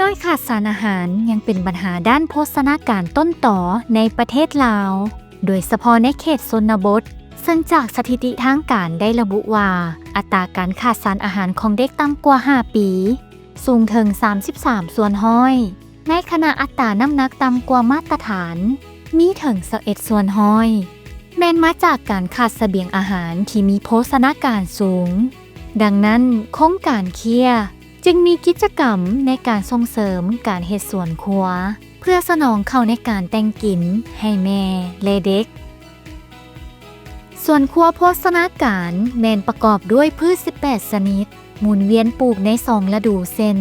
ດ້ອຍຂາດສານອາຫານຍັງເປັນບັນຫາດ້ານໂພຊະນາການຕົ້ນຕໍໃນປະເທດລາວ, ໂດຍສະເພາະໃນເຂດຊົນນະບົດ, ເຊິ່ງຈາກສະຖິຕິທາງການໄດ້ລະບຸວ່າ ອັດຕາການຂາດສານອາຫານຂອງເດັກຕ່ຳກວ່າຫ້າປີ ສູງເຖິງສາມສິບສາມສ່ວນຮ້ອຍ, ໃນຂະນະອັດຕານ້ຳໜັກຕ່ຳກວ່າມາດຕະຖານມີເຖິງຊາວເອັດສ່ວນຮ້ອຍ ແມ່ນມາຈາກການຂາດສະບຽງອາຫານທີ່ມີໂພຊະນາການສູງ. ດັ່ງນັ້ນ, ໂຄງການເຄຍ ຈຶ່ງມີກິດຈະກຳໃນການສົ່ງເສີມການເຮັດສວນຄົວ ເພື່ອສະໜອງເຂົ້າໃນການແຕ່ງກິນໃຫ້ແມ່ ແລະ ເດັກ. ສວນຄົວໂພຊະນາການແມ່ນປະກອບດ້ວຍພືດສິບແປດຊະນິດ, ໝູນວຽນປູກໃນສອງລະດູ ເຊັ່ນ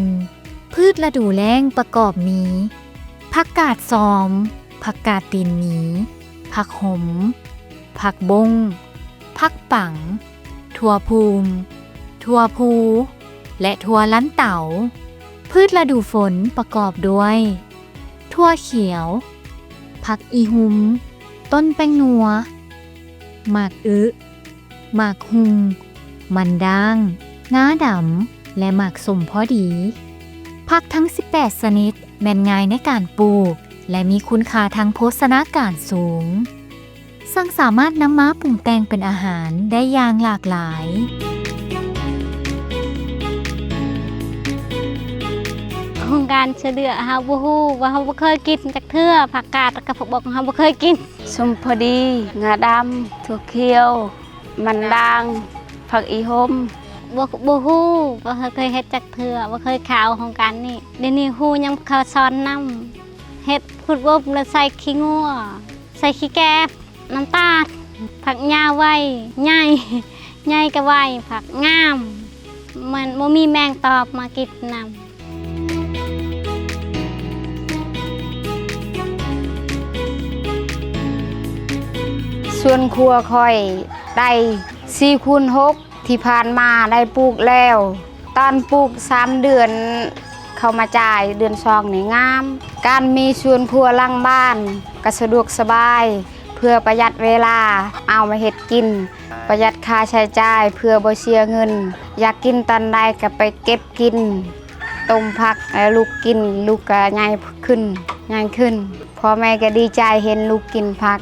ພືດລະດູແລ້ງປະກອບມີ ຜັກກາດຊອມ, ຜັກກາດຕີນໝີ, ຜັກຫົມ, ຜັກບົ້ງ, ຜັກປັງ, ຖົ່ວພູມ, ຖົ່ວພູ ແລະ ຖົ່ວລັນເຕົາ. ພືດລະດູຝົນປະກອບດ້ວຍ ຖົ່ວຂຽວ, ຜັກອີ່ຮຸ່ມ, ຕົ້ນແປ້ງນົວ, ໝາກອຶ, ໝາກຫຸ່ງ, ມັນດ້າງ, ງາດຳ ແລະ ໝາກສົ້ມພໍດີ. ຜັກທັງສິບແປດຊະນິດແມ່ນງ່າຍໃນການປູກ ແລະ ມີຄຸນຄ່າທາງໂພຊະນາການສູງ. ເຊິ່ງສາມາດນຳມາປຸງແຕ່ງເປັນອາຫານໄດ້ຢ່າງຫຼາກຫຼາຍ. ໂຄງການຊ່ວຍເຫຼືອ ເຮົາບໍ່ຮູ້ວ່າ ເຮົາບໍ່ເຄີຍກິນຈັກເທື່ອ ຜັກກາດກັບຜັກບົ້ງ ເຮົາບໍ່ເຄີຍກິນ. ສົ້ມພໍດີ, ງາດຳ, ຖົ່ວຂຽວ, ມັນດາງ, ຜັກອີ່ຫົມ. ບໍ່ ບໍ່ຮູ້ ບໍ່ເຄີຍເຮັດຈັກເທື່ອ ບໍ່ເຄີຍເຂົ້າໂຄງການນີ້. ດຽວນີ້ຮູ້ ຍັງເຂົາສອນນຳ ເຮັດຂຸດບົ້ງ ແລ້ວໃສ່ຂີ້ງົວ ໃສ່ຂີ້ແກບ ນ້ຳຕານ. ຜັກຫຍ້າໄວ ໃຫຍ່ ໃຫຍ່ກໍໄວ ຜັກງາມ ມັນບໍ່ມີແມງຕອບມາກິນນຳ. ສວນຄົວຂ້ອຍໄດ້ສີ່ຄູນຫົກ ທີ່ຜ່ານມາໄດ້ປູກແລ້ວ. ຕອນປູກສາມເດືອນ ເຂົ້າມາຈ່າຍເດືອນສອງນີ້ງາມ. ການມີສວນຄົວຫຼັງບ້ານກໍສະດວກສະບາຍ ເພື່ອປະຢັດເວລາເອົາມາເຮັດກິນ, ປະຢັດຄ່າໃຊ້ຈ່າຍເພື່ອບໍ່ເສຍເງິນ. ຢາກກິນຕອນໃດກໍໄປເກັບກິນ, ຕົ້ມຜັກໃຫ້ລູກກິນ, ລູກກໍໃຫຍ່ຂຶ້ນ ໃຫຍ່ຂຶ້ນ. ພໍ່ແມ່ກໍດີໃຈເຫັນລູກກິນຜັກ.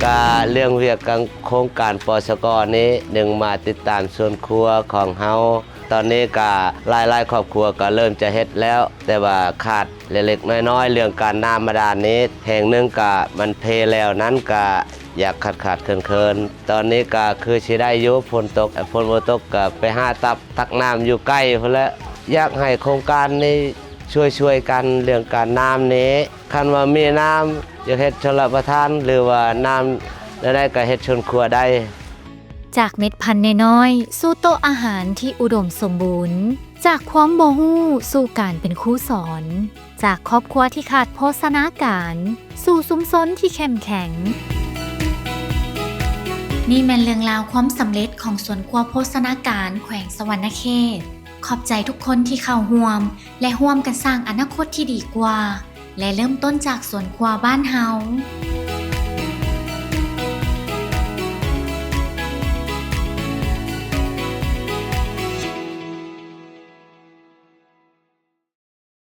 ກະເລື່ອງວຽກການໂຄງການ ປສກ ນີ້ ໜຶ່ງມາຕິດຕາມສວນຄົວຂອງເຮົາ. ຕອນນີ້ກະຫຼາຍໆຄອບຄົວກະເລີ່ມຈະເຮັດແລ້ວ, ແຕ່ວ່າຂາດເລັກໆນ້ອຍໆ ເລື່ອງການນ້ຳບາດານນີ້. ແຫ່ງໜຶ່ງກະມັນເພແລ້ວ, ນັ້ນກະ ຢາກຂາດໆເຂີນໆ. ຕອນນີ້ກະຄືຊິໄດ້ຢູ່, ຝົນຕົກ, ຝົນບໍ່ຕົກກະໄປຫາຕັກ ຕັກນ້ຳຢູ່ໃກ້ພຸ້ນແຫຼະ. ຢາກໃຫ້ໂຄງການນີ້ຊ່ວຍໆກັນເລື່ອງການນ້ຳນີ້. ຄັນວ່າມີນ້ຳ ຢາກເຮັດຊົນລະປະທານ ຫຼືວ່ານ້ຳແນວໃດກະເຮັດສວນຄົວໄດ້. ຈາກເມັດພັນນ້ອຍໆ ສູ່ໂຕະອາຫານທີ່ອຸດົມສົມບູນ, ຈາກຄວາມບໍ່ຮູ້ສູ່ການເປັນຄູສອນ, ຈາກຄອບຄົວທີ່ຂາດໂພຊະນາການ ສູ່ຊຸມຊົນທີ່ເຂັ້ມແຂງ. ນີ້ແມ່ນເລື່ອງລາວຄວາມສຳເລັດຂອງສວນຄົວໂພຊະນາການແຂວງສະຫວັນນະເຂດ. ຂອບໃຈທຸກຄົນທີ່ເຂົ້າຮ່ວມ ແລະ ຮ່ວມກັນສ້າງອະນາຄົດທີ່ດີກວ່າ ແລະ ເລີ່ມຕົ້ນຈາກສວນຄົວບ້ານເຮົາ.